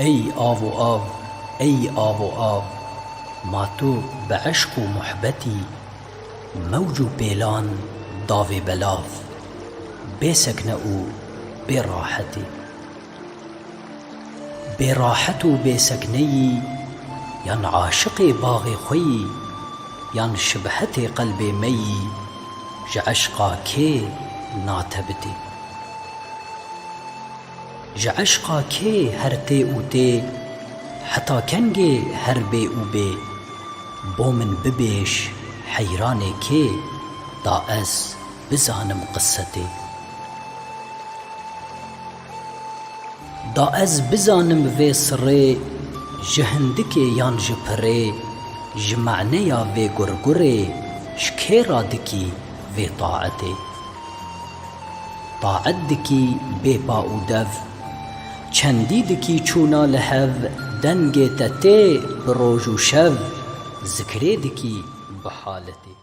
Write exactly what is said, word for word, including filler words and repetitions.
Ey av û av, ey av û av, ma tu bi eşq û muhbetî, mewc û pêlan davê belav, bê sekne û bê rahetî. Bê rahet û bê sekne yî, yan aşiqê baxê xwe yî, yan şibhetê qelbê me yî, ji eşqa kê natebitî? Ji eşqa kê her tê û tê, heta kengê her bê û bê? Bo min bibêj, heyranê kê, da ez bizanim qisetê. Da ez bizanim vê sirê, ji hindikê yan ji pirê, ji maneya vê gurgurê, ji kê ra dikî vê taetê? Taet dikî bê pa û dev, çendî dikî çûna li hev, dengê te tê bi roj û şev, zikrê dikî bi haletê.